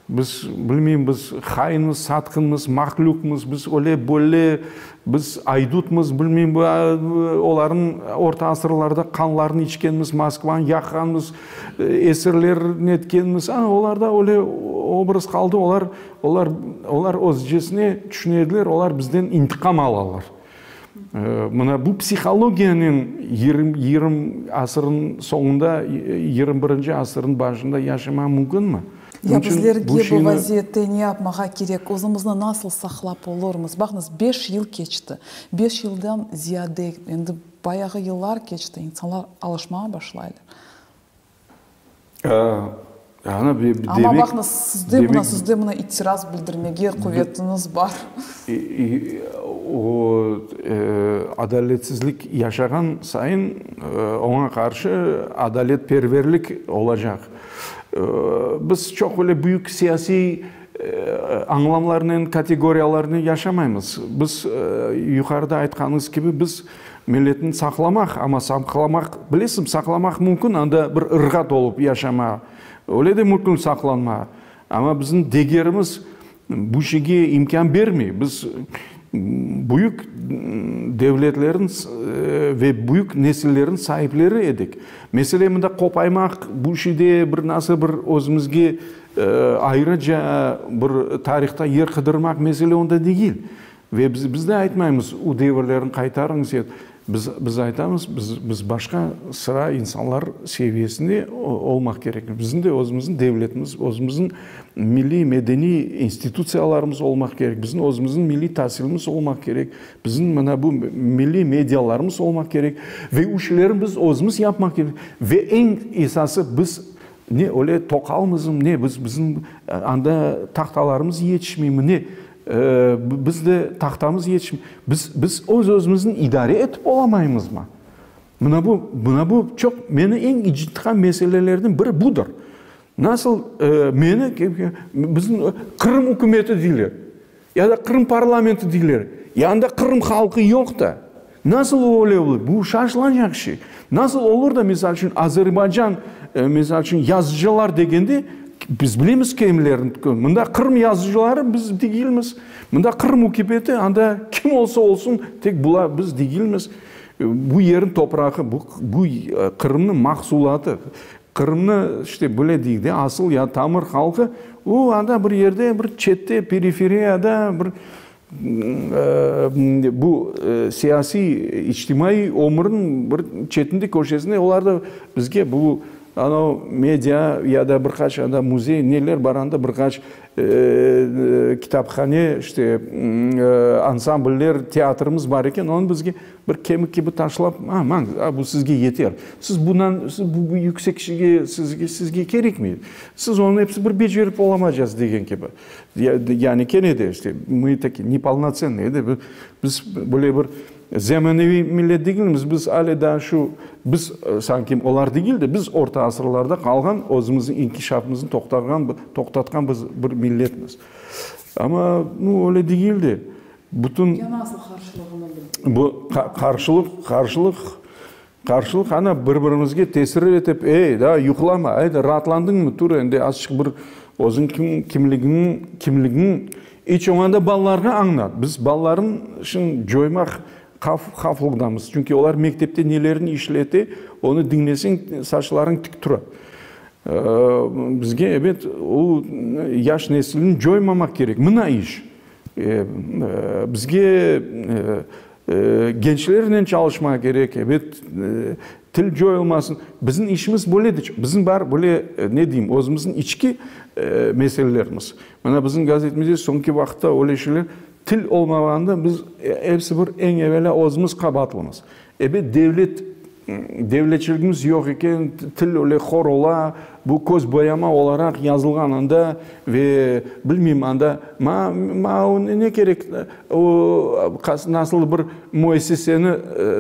Biz, bilmeyim, biz hainmiz, satqınmız, mahlüqmız, biz öyle, böyle, biz aydutmız, bilmeyim, olarnıñ orta asırlarda qanlarını içkenmiz, Moskvanı yaqqanmız, esirler netkenmiz. Ana, olarda öyle obraz qaldı, olar, olar, olar özcesine tüşüne ediler, olar bizden intiqam alalar. Mına bu psihologiyanen yigirmi asırnıñ soñunda, 21-nci asırnıñ başında yaşamaq mümkünmi? Ya bizlerge bu vaziyette ne yapmağa kerek, özümizni nasıl saqlap olurmız? Baqıñız, beş yıl keçti, beş yıldan ziyade, endi bayağı yıllar keçti, insanlar alışmağa başlaylar. Amma baqıñız, sizde mına, sizde mına itiraz bildirmege quvetiñiz bar. O, adaletsizlik yaşağan sayın, oña qarşı adaletperverlik olacaq. Biz çoq öyle büyük siyasiy añlamlarnen, kategoriyalarnen yaşamaymız. Biz, yuqarıda aytqanıñız kibi, biz Milletni saqlamaq, amma saqlamaq, bilesiñ, saqlamaq mümkün, anda bir ırğat olıp yaşama, öyle de mümkün saqlanma. Amma bizim degerimiz bu şeyge imkân bermey. Biz büyük devletlerniñ ve büyük nesillerniñ saipleri edik. Mesele mında qopaymaq, bu şeyde bir nasıl bir özümizge ayrıca bir tarihta yer qıdırmaq mesele onda degil. Ve biz, biz de aytmaymız, o devirlerni qaytarıñız, et. Biz, biz aytamız, biz, biz başqa sıra insanlar seviyesinde olmaq kerekmiz. Bizim de özümizniñ devletimiz, özümizniñ milliy, medeniy institutsiyalarımız olmaq kerek, bizim özümizniñ milliy tasilimiz olmaq kerek, bizim mına bu milliy medialarımız olmaq kerek ve o şeylerni biz özümiz yapmaq kerek. Ve eñ esası, biz ne öyle toqalmızmı, ne, biz, bizim anda tahtalarımız yetişmeymi, ne? Biz de tahtamız yetişmey. Biz, biz öz-özümizni idare etip olamaymızmı? Mına bu, mına bu çoq meni eñ ıcıtqan meselelerden biri budır. Nasıl meni, bizim Qırım ükümeti deyler, ya da Qırım parlamenti deyler, ya anda Qırım halqı yoq da. Nasıl öyle olur? Bu şaşılacaq şey. Nasıl olur da, misal içün, Azerbaycan, misal içün, yazıcılar degende, biz bilemiz kimlerni, mında Qırım yazıcıları biz degilmiz, mında Qırım ükümeti, anda kim olsa olsun, tek bular biz degilmiz. Bu yerniñ toprağı, bu, bu Qırımnıñ mahsulatı, Qırımnı, işte, böyle deyik de, asıl ya tamır halqı, o anda bir yerde, bir çette, periferiyada bir Bu siyasiy, içtimaiy ömürniñ bir çetinde, köşesinde olar da bizge bu anav media ya da bir qaç anda müzey, neler bar anda bir qaç kitaphane, işte, ansambller, teatrımız bar eken, onı bizge bir kemik kibi taşlap, a, mañız, bu sizge yeter. Siz bundan, siz bu yüksek şeyge, sizge, sizge kerekmey. Siz onı episi bir becerip olamacaz degen kibi. Yani kene de işte mı taki nepolnotsennyı de biz böyle bir zemaneviy millet degilmiz, biz ale daa şu biz sanki olar degil de biz orta asırlarda qalğan özümizniñ inkişafımıznı toqtarğan toqtatqan biz bir milletmiz. Amma nu öyle degil de bütün Ya nasıl qarşılığını bildi? Bu qarşılıq qarşılıq Qarşılıq, ana, bir-birimizge tesir etip, ey, daa yuqlama, ayda, raatlandıñmı, tur endi azçıq bir özüñ kim, kimligiñ, kimligiñ, iç olmağanda balalarğa añlat. Biz balalarnıñ şimdi coymaq havf, havflıqdamız, çünki olar mektepte nelerini işlete, onı diñleseñ, saçlarıñ tik tura. Bizge, ebet, o yaş nesilni coymamaq kerek. Mına iş. Bizge Gençlernen çalışmaq kerek, ebet, til coyulmasın. Bizim işimiz böyledir. Bizim bar böyle, ne deyim, özümizniñ içki meselelerimiz. Mına bizim gazetimizde soñki vaqıtta öyle şeyler, til olmağanda biz episi bir eñ evelâ özümiz qabaatlımız. Ebet, devlet, devletçiligimiz yoq eken, til öyle hor ola, bu köz boyama olaraq yazılğan anda ve bilmeyim anda, ma, ma ne kerek, o nasıl bir müessiseni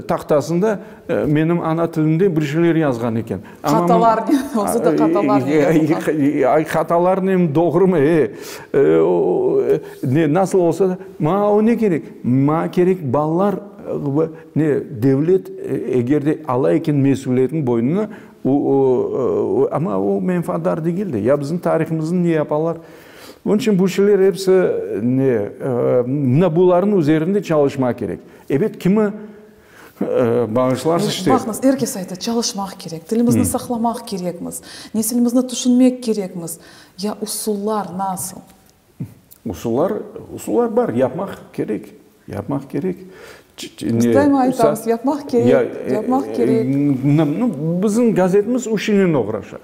tahtasında menim ana tilimde bir şeyler yazğan eken. Hatalarnen, özü de hatalarnen yazılğan. Hatalarnen doğrumı, e, ne, nasıl olsa da, ma o ne kerek, ma kerek balalar Ne, devlet eger de ala eken mesüliyetni boynuna, o, amma o menfaatdar degil de. Ya bizim tarihimizni ne yapalar? Onıñ içün bu şeyler episi ne, mına bularnıñ üzerinde çalışmaq kerek. Ebet, kimi bağışlarsız işte. Baqıñız, er kes ayta, çalışmaq kerek, tilimizni saqlamaq kerekmiz, nesilimizni tüşünmek kerekmiz. Ya usullar nasıl? Usullar, usullar bar, yapmaq kerek. Yapmaq kerek. Biz daima aytamız, yapmaq kerek, yapmaq kerek. Bizim gazetimiz o şeynen oğraşa.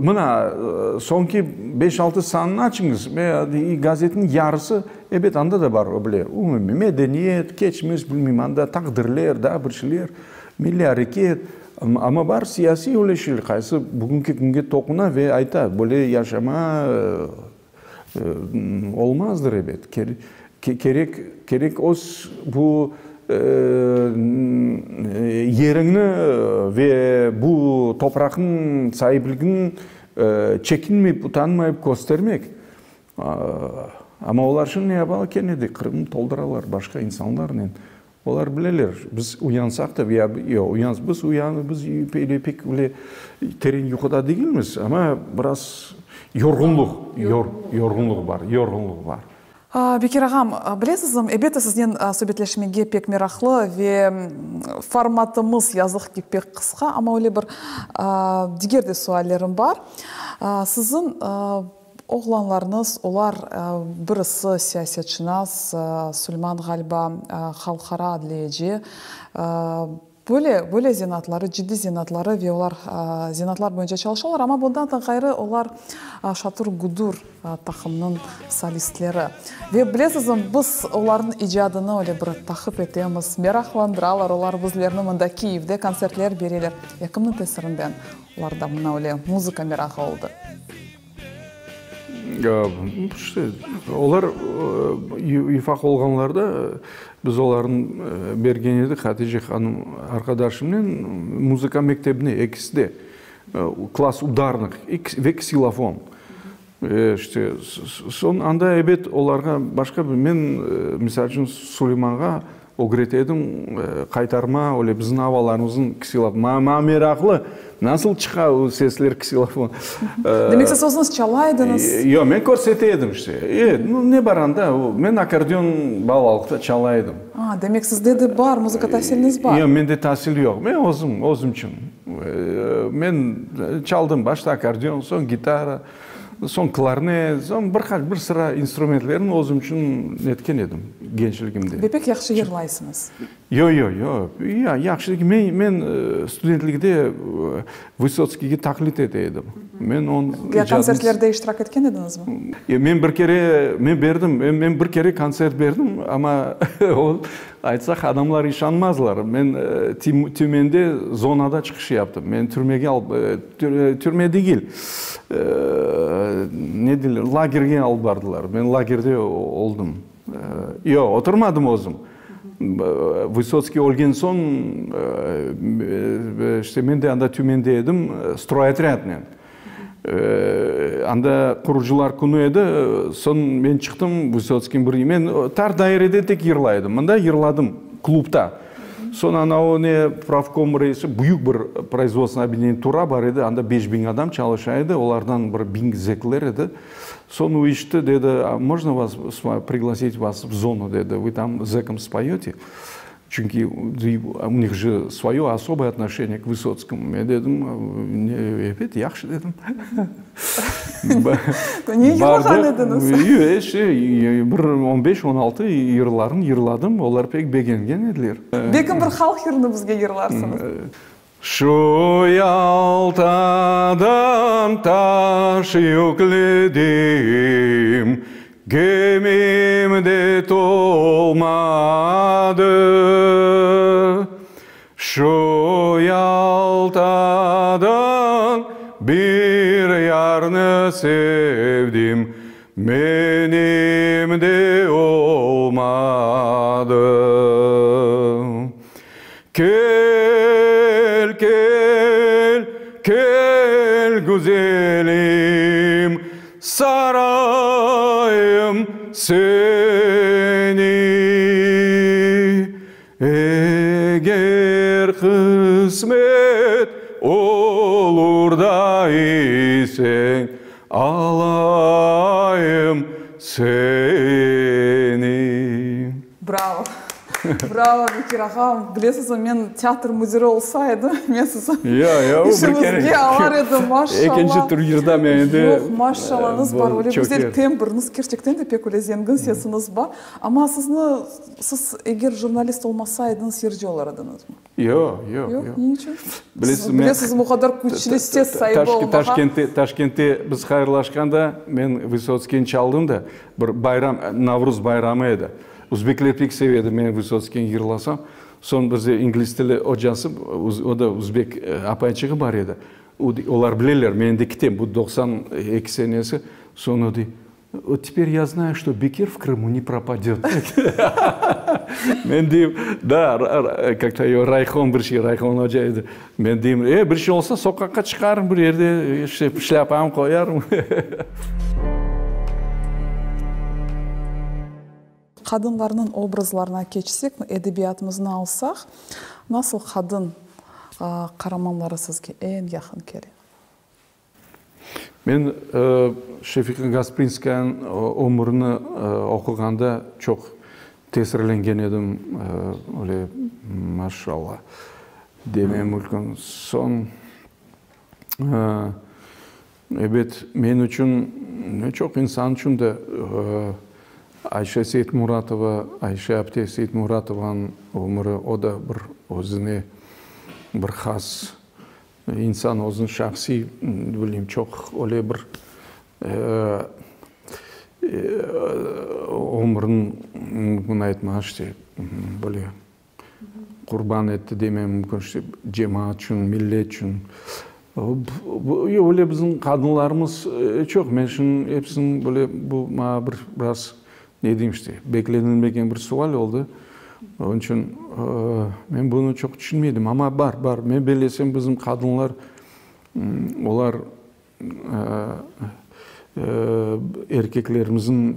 Mına, soñki beş-altı sanını açıñız, gazetniñ yarısı, ebet, anda da bar o bile, umumiy medeniyet, keçmiş, bilmeyim, anda taqdirler, daa bir şeyler, milliy areket, amma bar siyasiy öyle şeyler, qaysı bugünki künge toquna ve ayta, böyle yaşama Olmazdır, ebet. Kerek, kerek öz bu yeriñni ve bu topraqnıñ saipligini çekinmeyip, utanmayıp köstermek. Amma olar şimdi ne yapalar? Kene de Qırımnı tolduralar başqa insanlarnen. Olar bileler, biz uyansaq da, ya yoq, uyans, biz uyan, biz öyle pek öyle teren yuquda degilmiz, amma biraz yorğunluq, yorğunluq bar, yorğunluq bar. Bekir ağam, bilesizmi, elbette siznen subetleşmege pek meraqlı ve formatımız, yazıq ki, pek qısqa, amma öyle bir diger de suallerim bar. Siziñ Oğlanlarıñız, olar birisi siyasetşınas, Suleyman ğaliba halqara adliyeci. Böyle, böyle zenaatları, ciddiy zenaatları ve olar zenaatlar boyunca çalışalar, amma bundan da ğayrı olar Şatur-Gudur taqımınıñ solistleri. Ve bilesizmi, biz olarnıñ icadını öyle bir taqip etemiz, meraqlandıralar olar bizlerni, mında Kiyevde kontsertler bereler. Ya kimniñ tesirinden olarda mına öyle muzıka merağı oldı? İşte, olar ufaq olğanlarda biz olarnı bergen edik Hatice hanım arqadaşımnen muzıka mektebine, ekisi de, klass udarnıh ve ksilofon. İşte, soñ anda, ebet, olarğa başqa bir, men, misal içün, Suleymanğa Ögrete edim, qaytarma, öyle bizim avalarımıznıñ ksilofon. Maña meraqlı, nasıl çıqa o sesler ksilofon. Demek siz özüñiz çala ediñiz? Yoq, men körsete edim işte. E, ne bar anda, men akkordeon balalıqta çala edim. A, demek sizde de bar, muzıka tasiliñiz bar. Yoq, mende tasil yoq. Men özüm, özümçün. Men çaldım başta akkordeon, soñ gitara. Soñ klarnet, soñ bir qaç, bir sıra instrumentlerni özüm içün netken edim gençligimde. Ve pek yahşı yırlaysıñız. Yo, yo, yo. Ya, yahşı degil. Men, men studentligde Vısotskiyge taqlit ete edim. Men onıñ Ya kontsertlerde iştirak etken ediñizmi? Men bir kere, men berdim, men bir kere kontsert berdim, amma o, Aytsaq, adamlar işanmazlar. Men Tümende zonada çıqış yaptım. Meni türmege alıp, türme degil, ne deyler, lagerge alıp bardılar. Men lagerde oldım. Yoq, oturmadım özüm. Vısotskiy ölgen soñ, işte men de anda Tümende edim, stroyotrâdnen. Anda qurucılar künü edi, soñ men çıqtım Vısotskiyniñ bir, men tar dairede tek yırlay edim, mında yırladım klubda. Soñ ana o ne pravkom reisi, büyük bir производственное объединение Tura bar edi, anda 5000 adam çalışa edi, olardan bir biñ zekler edi. Soñ o eşitti, dedi, можно вас пригласить вас в зону, dedi, вы там zekam spoyete. Çünki u них же svoyo osoboye otnoşeniye k Vısotskomu. Men dedim, ebet, yahşı dedim. Ne yırlağan ediñiz? Yoq, şey, bir on beş, on altı yırlarını yırladım, olar pek begengen ediler. Belkim bir halq yırını bizge yırlarsıñız? Şu Yaltadan taş yükledim, Gemim de tolmadı. Şu Yaltadan bir yarnı sevdim, Menim de olmadı. Kel, kel, kel, güzelim, sarayım seni. Eger qısmet olur da iseñ, alayım seni. Bravo! Bravo, Bekir ağam! Bilesizmi, men teatr müdiri olsa edim, men sizni işimizge alar edim, maşallah! Ekinci turnirda men endi. Yoq, maşallañız bar, öyle güzel tembriniz, kerçekten de pek öyle zengin sesiñiz bar. Amma sizni, siz eger jurnalist olmasa ediñiz, yırcı olar ediñizmi? Yoq, yoq, yoq. Ne içün? Bilesiz, bu qadar küçlü ses saibi olmağa. Taşkentте, Taşkentте biz hayırlaşqanda, men Vısotskiyni çaldım da, bir bayram, Navruz bayramı edi. Uzbekler pek seve edi, men Vısotskiyni yırlasam. Soñ bizde ingliz tili ocası, o da uzbek apayçığı bar edi. Olar bileler, men endi kitem, bu 92 senesi. Soñ o dey, Vot teper ya znayu, çto Bekir v Krımu ne propadet. Men deyim, da, kak-to eyo, Rayhon bir şey, Rayhon oca edi. Men deyim, e, bir şey olsa, soqaqqa çıqarım bir yerde, işte, şlâpamı qoyarım. Qadınlarnıñ obrazlarına keçsek, edebiyatımıznı alsaq, nasıl qadın qaramanları sizge eñ yaqın kele? Men Şefiqa Gasprinskayanıñ ömürini oquğanda çoq tesirlengen edim, öyle maşallah demem mümkün. Soñ, ebet, men içün, çoq insan içün de Ayşe Seytmuratova, Ayşe apte Seytmuratovanıñ ömüri, o da bir özüne bir has İnsan özüniñ şahsiy, ne bileyim, çoq öyle bir ömrüni mümkün aytmaq, işte, böyle qurban etti demem mümkün, işte, cemaat içün, millet içün. Öyle bizim qadınlarımız çoq, men şimdi episiniñ böyle, bu maña bir biraz, ne deyim, işte, beklenilmegen bir sual oldı. Onıñ içün men bunı çoq tüşünmeydim, amma bar, bar. Men bellesem, bizim qadınlar, olar erkeklerimizniñ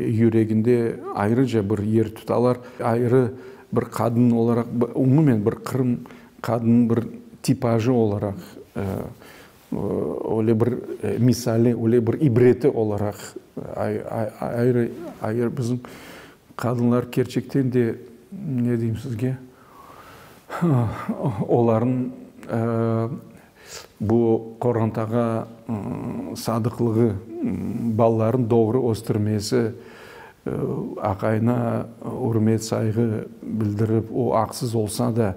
yüreginde ayrıca bir yer tutalar. Ayrı bir qadın olaraq, umumen bir qırım qadınıñ bir tipajı olaraq, öyle bir misali, öyle bir ibreti olaraq ayrı, ayrı bizim qadınlar kerçekten de, ne deyim sizge, olarnıñ bu qorantağa sadıqlığı, balalarını doğru östürmesi, aqayına ürmet-sayğı bildirip, o aqsız olsa da,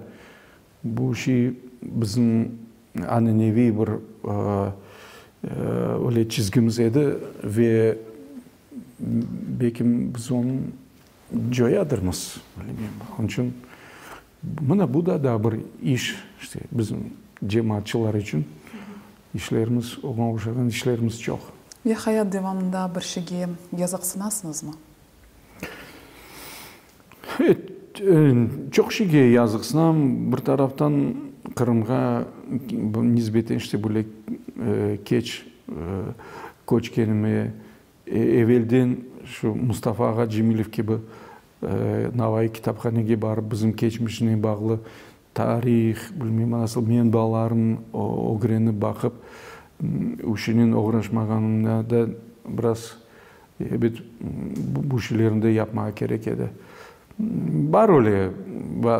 Bu şey bizim ananeviy bir öyle çizgimiz edi ve belki biz onı coyadırmız, bilmeyim. Onıñ içün mına bu da daa bir iş, işte, bizim cemaatçılar içün işlerimiz, oña oşağan işlerimiz çoq. Ve hayat devamında bir şeyge yazıqsınasıñızmı? Çoq şeyge yazıqsınam. Bir taraftan, Qırımğa nisbeten işte böyle keç köçkenime, evelden şu Mustafa ağa Cemilev kibi Navayı kitaphanege barıp bizim keçmişnen bağlı tarih, bilmem nasıl menbalarnı ögrenip baqıp, işinen oğraşmağanımda da biraz Ebet, bu şeylerni de yapmağa kerek edi. Bar öyle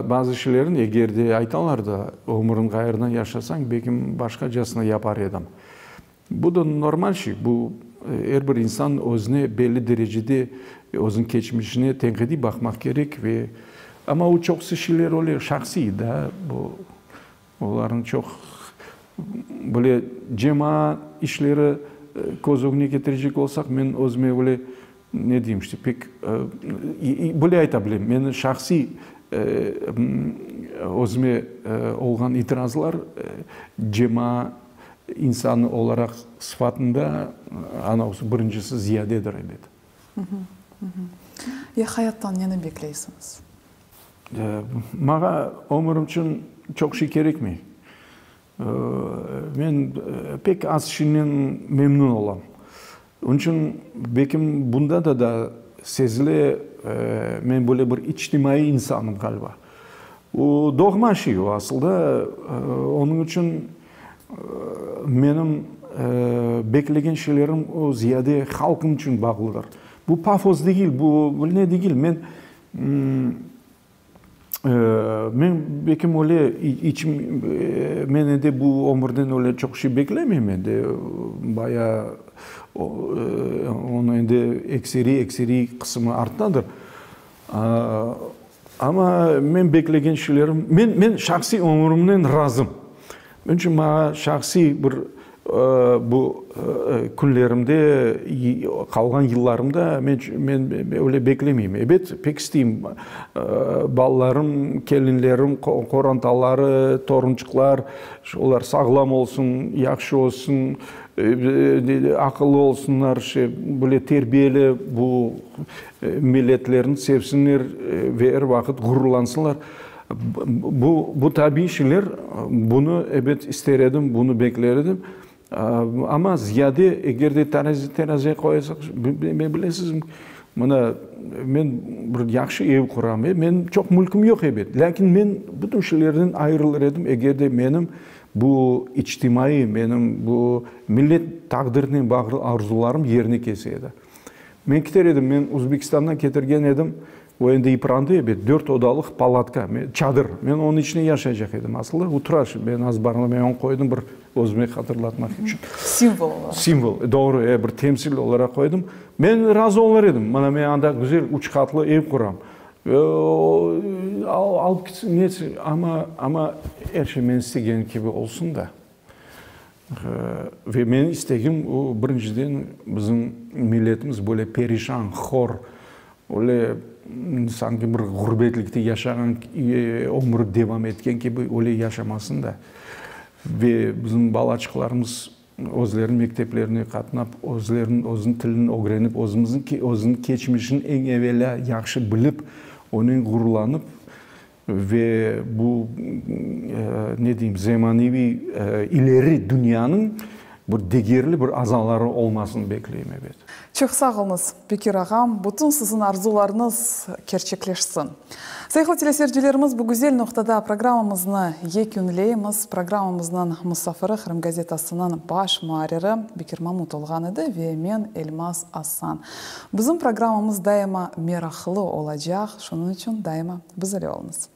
bazı şeylerni, eger de aytalar da, ömüriñ ğayrıdan yaşasañ, belki başqacasına yapar edim. Bu da normal şey, bu er bir insan özüne belli derecede özüniñ keçmişine tenqidiy baqmaq kerek ve amma o çoqusı şeyler öyle şahsiy da, bu Olarnıñ çoq böyle cemaat işleri köz ögüne ketirecek olsaq, men özüme öyle, ne deyim, işte, pek böyle ayta bilem, meni şahsiy özüme olğan itirazlar cemaat insanı olaraq sıfatında anavısı birincisi ziyadedir, ebet. Ya hayattan neni bekleysiñiz? Maña ömürim içün çoq şey kerekmey. Men pek az şeynen memnün olam. Onıñ içün belkim bunda da da sezile, men böyle bir içtimaiy insanım ğaliba. O doğma şey o asılda. Onıñ içün menim beklegen şeylerim o ziyade halqım içün bağlıdır. Bu pafos degil, bu ne degil. Men. Men belkim öyle içim, men endi bu ömürden öyle çoq şey beklemeyim endi, baya onıñ endi ekseriy, ekseriy qısımı arttadır. Amma men beklegen şeylerim, men, men şahsiy ömürimnen razım. Onıñ içün maña şahsiy bir bu künlerimde, qalğan yıllarımda men, men öyle beklemeyim. Ebet, pek isteyim, balalarım, kelinlerim, qorantaları, torunçıqlar, olar sağlam olsun, yahşı olsun, aqıllı olsunlar, şey, böyle terbiyeli bu milletlerini sevsinler ve er vaqıt ğururlansınlar. Bu, bu tabiiy şeyler, bunı, ebet, ister edim, bunı bekler edim. Amma ziyade, eger de teraziye qoysaq, bilesizmi, mına, men bir yahşı ev quram, menim çoq mülküm yoq, ebet, lâkin men bütün şeylerden ayırılır edim, eger de menim bu içtimaiy, menim bu millet taqdirinen bağlı arzularım yerine kelse edi. Men kiter edim, men Özbekistandan ketirgen edim, o endi iprandı ebet, dört odalıq palatka, çadır, men onıñ içinde yaşaycaq edim asılında, o tura şimdi, men azbarında men onı qoydım bir özüme hatırlatmaq içün. Simvol olaraq. Simvol, doğru, e, bir temsil olaraq qoydım. Men razı olar edim, mına men anda güzel üç qatlı ev quram, alıp ketsin, ne etsin, amma, amma er şey men istegen kibi olsun da. Ve menim istegim, o, birinciden, bizim milletimiz böyle perişan, hor, öyle sanki bir ğurbetlikte yaşağan, ömüri devam etken kibi öyle yaşamasın da. Ve bizim balaçıqlarımız özleriniñ mekteplerine qatnap, özleriniñ özüniñ tilini ögrenip, özümizniñ özüniñ keçmişini eñ evelâ yahşı bilip, onen ğururlanıp, Ve bu, ne deyim, zemaneviy ileri dünyanıñ bir degerli bir azaları olmasını bekleyim, ebet. Çoq sağ oluñız, Bekir ağam, bütün siziñ arzularıñız kerçekleşsin. Sayğılı teleseyircilerimiz, bu güzel noqtada programmamıznı yekünleymiz. Programmamıznıñ musafiri Qırım gazetasınıñ baş muarriri Bekir Mamut olğan edi ve men, Elmaz Asan. Bizim programmamız daima meraqlı olacaq, şunıñ içün daima biz ile oluñız.